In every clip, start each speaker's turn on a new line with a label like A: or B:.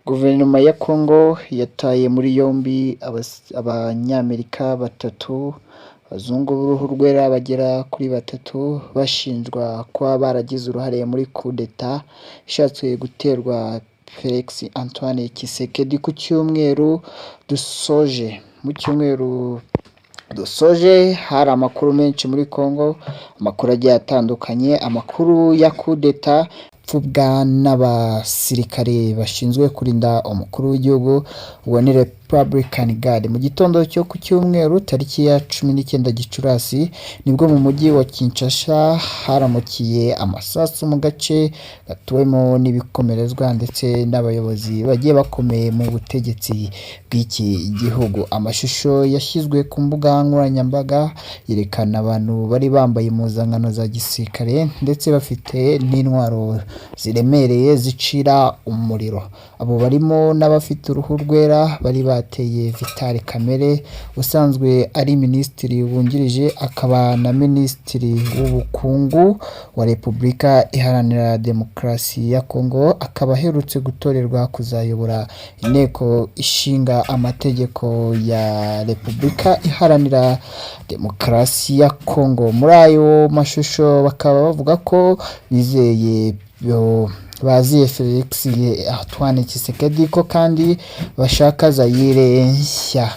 A: Guverinoma ya Congo yataye muri yombi Abanyamerika batatu, abazungu b'uruhu rwera bagera kuri batatu, bashinjwa kuba baragize uruhare muri kudeta ishatse guterwa Felix Antoine Tshisekedi ku cyumweru dusoje. Mu cyumweru dusoje hari amakuru menshi muri Congo, amakuru agiye atandukanye, amakuru ya kudeta ipfubwa n'abasirikare bashinzwe kurinda umukuru w'igihugu, uwo ni Republican Guard. Mu gitondo cyo ku cyumweru tariki ya 19 Gicurasi, nibwo mu mujyi wa Kinshasa haramukiye amasasu mu gace gatuwemo n'ibikomerezwa ndetse n'abayobozi bagiye bakomeye mu butegetsi bw'iki gihugu. Amashusho yashyizwe ku mbuga nkoranyambaga yerekana abantu bari bambaye impuzankano za gisirikare ndetse bafite n'intwaro ziremereye zicira umuriro. Abo barimo n'abafite uruhu rwera bari bateye Vital Kamerhe usanzwe ari minisitiri wungirije akaba na minisitiri w'ubukungu wa Repubulika Iharanira Demokarasi ya Congo, akaba aherutse gutorerwa kuzayobora Inteko Ishinga Amategeko ya Repubulika Iharanira Demokarasi ya Congo. Muri ayo mashusho bakaba bavuga ko bizeye baziye Felix Antoine Tshisekedi, ko kandi bashaka Zaire nshya.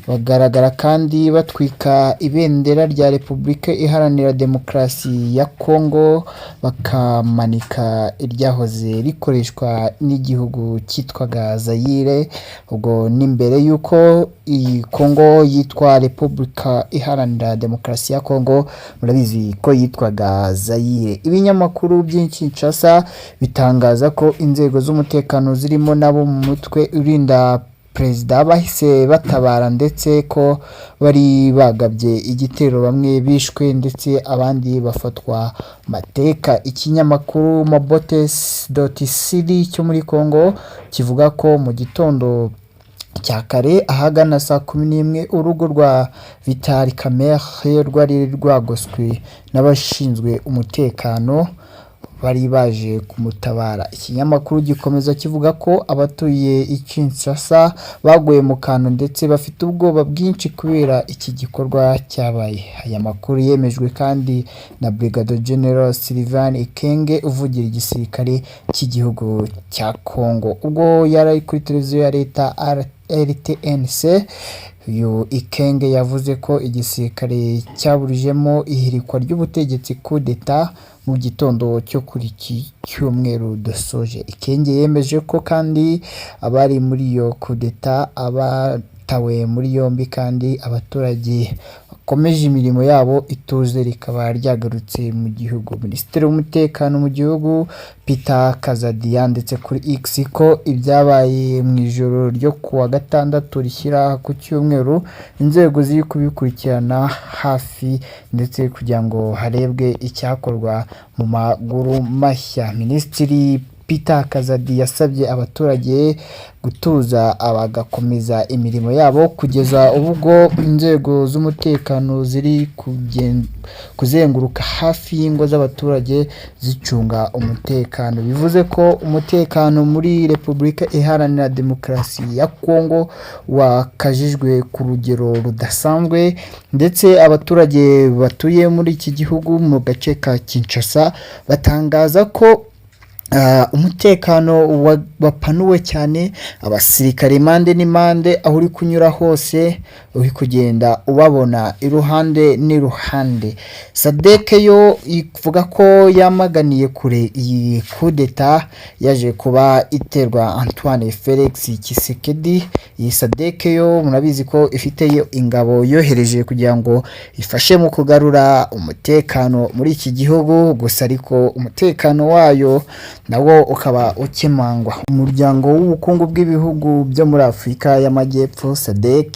A: Bagaragara kandi batwika ibendera rya Repubulika Iharanira Demokarasi ya Congo, bakamanika iryahoze rikoreshwa n'igihugu cyitwaga Zaire, ubwo ni mbere y'uko iyi Congo yitwa Repubulika Iharanira Demokarasi ya Congo, murabizi ko yitwaga Zaire. Ibinyamakuru by'i Kinshasa bitangaza ko inzego z'umutekano zirimo n'abo mu mutwe urinda perezida bahise batabara, ndetse ko bari bagabye igitero bamwe bishwe ndetse abandi bafatwa mateka. Ikinyamakuru Mabotes.cd cyo muri Congo kivuga ko mu gitondo cya kare ahagana saa 11 urugo rwa Vital Kamerhe rwari rwagoswe n'abashinzwe umutekano bari baje kumutabara. Ikinyamakuru gikomeza kivuga ko abatuye i Kinshasa baguye mu kantu ndetse bafite ubwoba bwinshi kubera iki gikorwa cyabaye. Aya makuru yemejwe kandi na Brigadier General Sylvain Ekenge uvugira igisirikare cy'igihugu cya Congo. Ubwo yari ari kuri televiziyo ya leta RTNC, uyu Ekenge yavuze ko igisirikare cyaburijemo ihirikwa ry'ubutegetsi, kudeta, mu gitondo cyo kuri iki cyumweru dusoje. Ekenge yemeje ko kandi abari muri iyo kudeta abatawe muri yombi kandi abaturage bakomeje imirimo yabo, ituze rikaba ryagarutse mu gihugu. Minisitiri w'umutekano mu gihugu Peter Kazadi yanditse kuri X ko ibyabaye mu ijoro ryo ku wa gatandatu rishyira ku cyumweru inzego ziri kubikurikirana hafi ndetse kugira ngo harebwe icyakorwa mu maguru mashya. Minisitiri Peter Kazadi yasabye abaturage gutuza bagakomeza imirimo yabo kugeza ubwo inzego z'umutekano ziri kuzenguruka hafi y'ingo z'abaturage zicunga umutekano. Bivuze ko umutekano muri Repubulika Iharanira Demokarasi ya Congo wakajijwe ku rugero rudasanzwe, ndetse abaturage batuye muri iki gihugu mu gace ka Kinshasa batangaza ko umutekano wapanuwe cyane, abasirikare impande n'impande, aho uri kunyura hose uri kugenda ubabona iruhande n'iruhande. SADC yo ivuga ko yamaganiye kure iyi kudeta yaje kuba iterwa Antoine Felix Tshisekedi. Iyi SADC yo murabizi ko ifite ingabo yohereje kugira ngo ifashe mu kugarura umutekano muri iki gihugu, gusa ariko umutekano wayo nawo ukaba ukemangwa. Umuryango w'ubukungu bw'ibihugu byo muri Afurika y'Amajyepfo, SADC,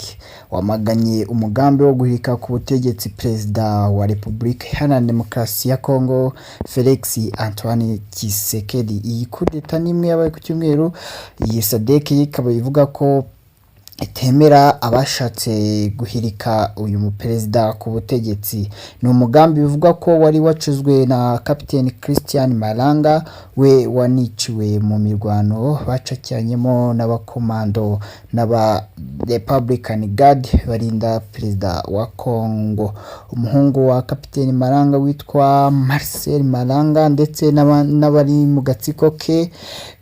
A: wamaganye umugambi wo guhirika ku butegetsi Perezida wa Repubulika Iharanira Demokarasi ya Congo Felix Antoine Tshisekedi. Iyi kudeta ni imwe yabaye ku cyumweru. Iyi SADC ikaba ivuga ko itemera abashatse guhirika uyu muperezida ku butegetsi. Ni umugambi bivugwa ko wari wacuzwe na Kapiteni Christian Malanga, we waniciwe mu mirwano bacakiranyemo n'abakomando n'aba Republican Guard barinda perezida wa Congo. Umuhungu wa Kapiteni Malanga witwa Marcel Malanga ndetse n'abari mu gatsiko ke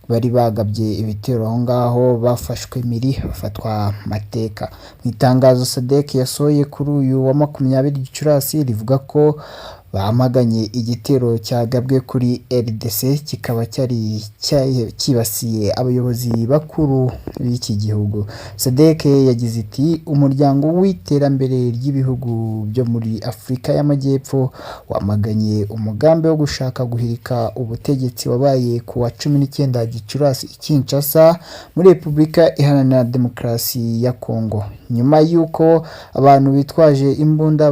A: bari bagabye ibitero aho ngaho bafashwe miri, bafatwa mateka. Mu itangazo SADC yasohoye kuri uyu wa 20 Gicurasi rivuga ko bamaganye igitero cyagabwe kuri RDC, kikaba cyari cyibasiye abayobozi bakuru b'iki gihugu. SADC yagize iti: "Umuryango w'iterambere ry'ibihugu byo muri Afurika y'Amajyepfo wamaganye umugambi wo gushaka guhirika ubutegetsi wabaye ku wa 19 Gicurasi i Kinshasa muri Repubulika Iharanira Demokarasi ya Congo, nyuma y'uko abantu bitwaje imbunda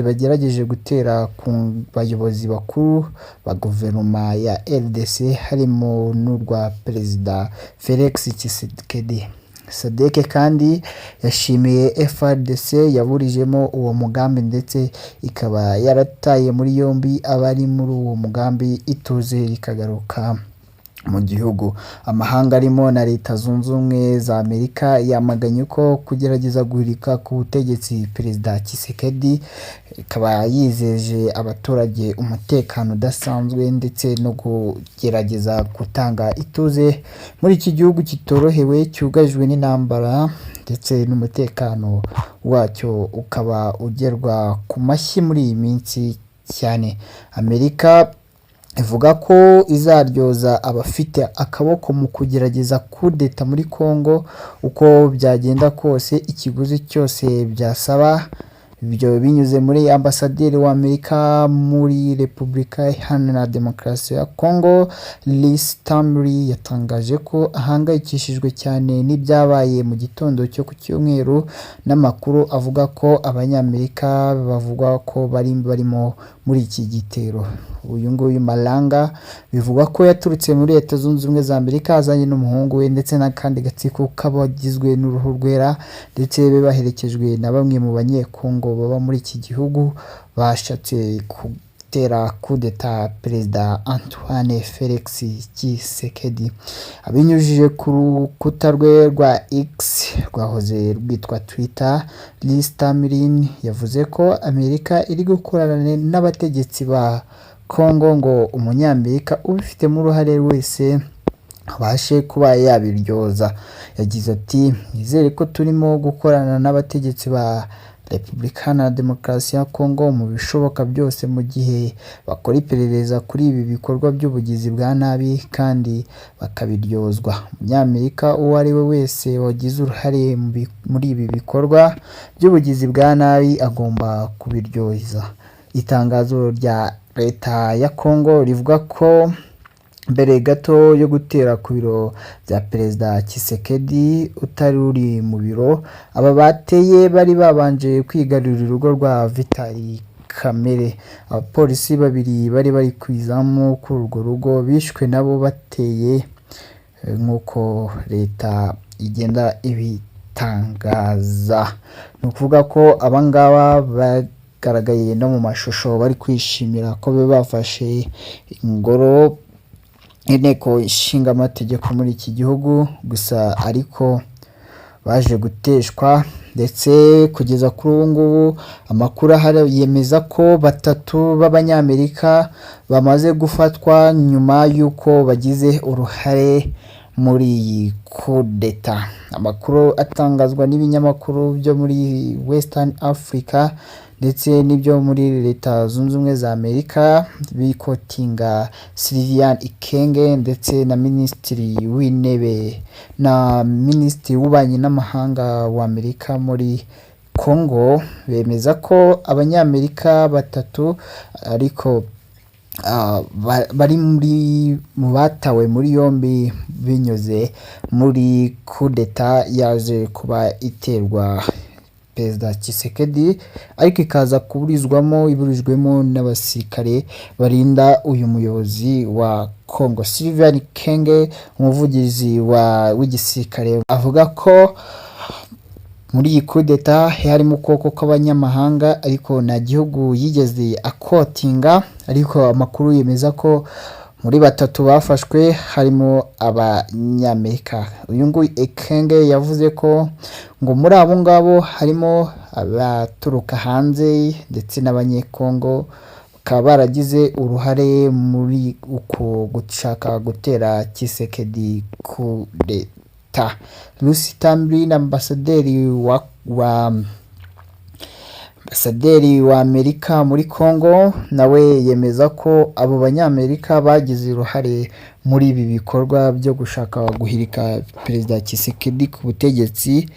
A: bagerageje gutera ku bayobozi bakuru ba guverinoma ya RDC, harimo n'urwa Perezida Felix Tshisekedi." SADC kandi yashimiye FARDC yaburijemo uwo mugambi, ndetse ikaba yarataye muri yombi abari muri uwo mugambi, ituze rikagaruka mu gihugu. Amahanga arimo na Leta Zunze Ubumwe za Amerika yamaganye ko kugerageza guhirika ku butegetsi Perezida Tshisekedi, ikaba yizeje abaturage umutekano udasanzwe ndetse no kugerageza gutanga ituze muri iki gihugu kitorohewe, cyugarijwe n'intambara, ndetse n'umutekano wacyo ukaba ugerwa ku mashyi muri iyi minsi cyane. Amerika ivuga ko izaryoza abafite akaboko mu kugerageza kudeta muri Congo uko byagenda kose, ikiguzi cyose byasaba. Ibyo binyuze muri ambasaderi wa Amerika muri Repubulika Iharanira Demokarasi ya Congo, Liz Tamry, yatangaje ko ahangayikishijwe cyane n'ibyabaye mu gitondo cyo ku cyumweru n'amakuru avuga ko Abanyamerika bavugwa ko bari barimo muri iki gitero. Uyu nguyu Malanga bivugwa ko yaturutse muri Leta Zunze Ubumwe za Amerika azanye n'umuhungu we ndetse n'akandi gatsiko k'abagizwe n'uruhu rwera, ndetse be baherekejwe na bamwe mu Banyekongo baba muri iki gihugu, bashatse gutera kudeta Perezida Antoine Felix Tshisekedi. Abinyujije ku rukuta rwe rwa X rwahoze rwitwa Twitter, Liz Tamrin yavuze ko Amerika iri gukorana n'abategetsi ba Congo ngo Umunyamerika ubifitemo uruhare wese abashe kuba yabiryoza. Yagize ati: "Nizere ko turimo gukorana n'abategetsi ba Repubulika Iharanira Demokarasi ya Congo mu bishoboka byose mu gihe bakora iperereza kuri ibi bikorwa by'ubugizi bwa nabi kandi bakabiryozwa. Umunyamerika uwo ari we wese wagize uruhare muri ibi bikorwa by'ubugizi bwa nabi agomba kubiryoza." Itangazo rya leta ya Congo rivuga ko mbere gato yo gutera ku biro bya Perezida Tshisekedi utari uri mu biro, aba bateye bari babanje kwigarurira urugo rwa Vital Kamerhe. Abapolisi babiri bari bari ku izamu kuri urwo rugo bishwe nabo bateye, nk'uko leta igenda ibitangaza. Ni ukuvuga ko abangaba bagaragaye no mu mashusho bari kwishimira ko bafashe ingoro inteko ishinga amategeko muri iki gihugu, gusa ariko baje guteshwa. Ndetse kugeza kuri ubu ngubu amakuru ahari yemeza ko batatu b'Abanyamerika bamaze gufatwa nyuma y'uko bagize uruhare muri iyi kudeta. Amakuru atangazwa n'ibinyamakuru byo muri Western Africa ndetse n'ibyo muri Leta Zunze Ubumwe za Amerika bikotinga Sylvain Ikenge ndetse na Minisitiri w'Intebe na Minisitiri w'Ububanyi n'Amahanga wa Amerika muri Congo, bemeza ko Abanyamerika batatu ariko bari muri mu batawe muri yombi binyuze muri kudeta yaje kuba iterwa Perezida Tshisekedi, ariko ikaza kuburizwamo, iburijwemo n'abasirikare barinda uyu muyobozi wa Congo. Sylvain Kenge, umuvugizi w'igisirikare, avuga ko Muri iyi kudeta harimo ukuboko kw'abanyamahanga, ariko nta gihugu yigeze aquotinga, ariko amakuru yemeza ko muri batatu bafashwe harimo Abanyamerika. Uyu nguyu Ekenge yavuze ko ngo muri abo ngabo harimo abaturuka hanze ndetse n'Abanyekongo, bakaba baragize uruhare muri uku gushaka gutera Tshisekedi kudeta. Lucy Tamblyn, ambasaderi wa Amerika muri Congo, nawe yemeza ko abo Banyamerika bagize uruhare muri ibi bikorwa byo gushaka guhirika Perezida Tshisekedi ku butegetsi,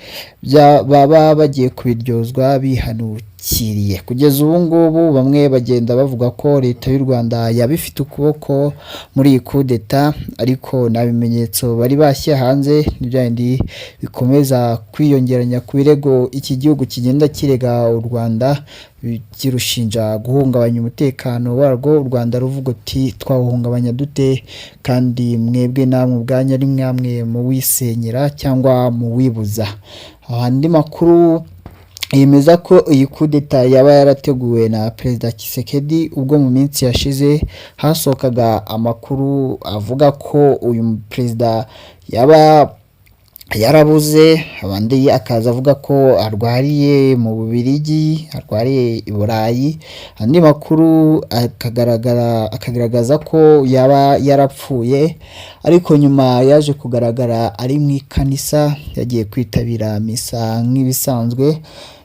A: baba bagiye kubiryozwa bihanukiriye. Kugeza ubu ngubu bamwe bagenda bavuga ko Leta y'u Rwanda yaba ifite ukuboko muri iyi kudeta, ariko nta bimenyetso bari bashyira hanze. Ni bya bindi bikomeza kwiyongeranya ku birego iki gihugu kigenda kirega u Rwanda, kirushinja guhungabanya umutekano warwo. U Rwanda ruvuga uti: "Twawuhungabanya dute kandi mwebwe namwe ubwanyu ari mwamwe muwisenyera cyangwa muwibuza?" Andi makuru yemeza ko iyi kudeta yaba yarateguwe na Perezida Tshisekedi, ubwo mu minsi yashize hasohokaga amakuru avuga ko uyu perezida yaba yarabuze, abandi akaza avuga ko arwariye mu Bubiligi, arwariye i Burayi, andi makuru akagaragara akagaragaza ko yaba yarapfuye, ariko nyuma yaje kugaragara ari mu ikanisa, yagiye kwitabira misa nk'ibisanzwe,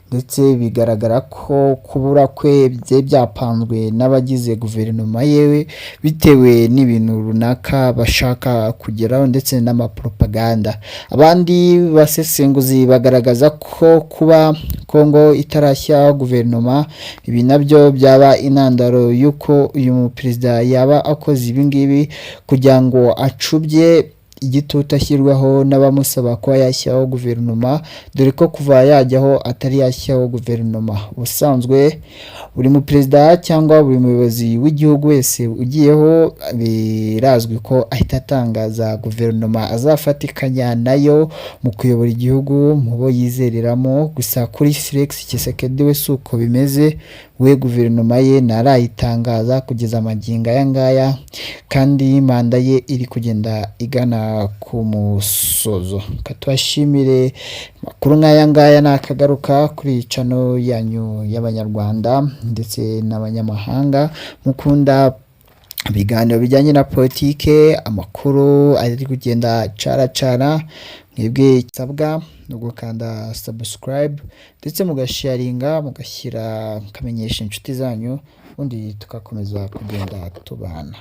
A: ndetse bigaragara ko kubura kwe byari byapanzwe n'abagize guverinoma yewe, bitewe n'ibintu runaka bashaka kugeraho ndetse n'amapropaganda. Abandi basesenguzi bagaragaza ko kuba Kongo itarashyiraho guverinoma, ibi nabyo byaba intandaro y'uko uyu perezida yaba akoze ibi ngibi kugira ngo acubye igitutu ashyirwaho n'abamusaba kuba yashyiraho guverinoma, dore ko kuva yajyaho atari yashyiraho guverinoma. Ubusanzwe buri muperezida cyangwa buri muyobozi w'igihugu wese ugiyeho, birazwi ko ahita atangaza guverinoma azafatikanya nayo mu kuyobora igihugu, mu bo yizereramo. Gusa kuri Felix Tshisekedi we si uko bimeze, we guverinoma ye ntarayitangaza kugeza magingo aya ngaya, kandi manda ye iri kugenda igana ku musozo. Reka tubashimire, amakuru nk'aya ngaya nakagaruka kuri iyi channel yanyu y'Abanyarwanda ndetse n'abanyamahanga mukunda ibiganiro bijyanye na politike, amakuru ari kugenda caracara. Mwebwe isabwa ni ugukanda subscribe ndetse mugasharinga, mugashyira, mukamenyesha inshuti zanyu, ubundi tugakomeza kugenda tubana.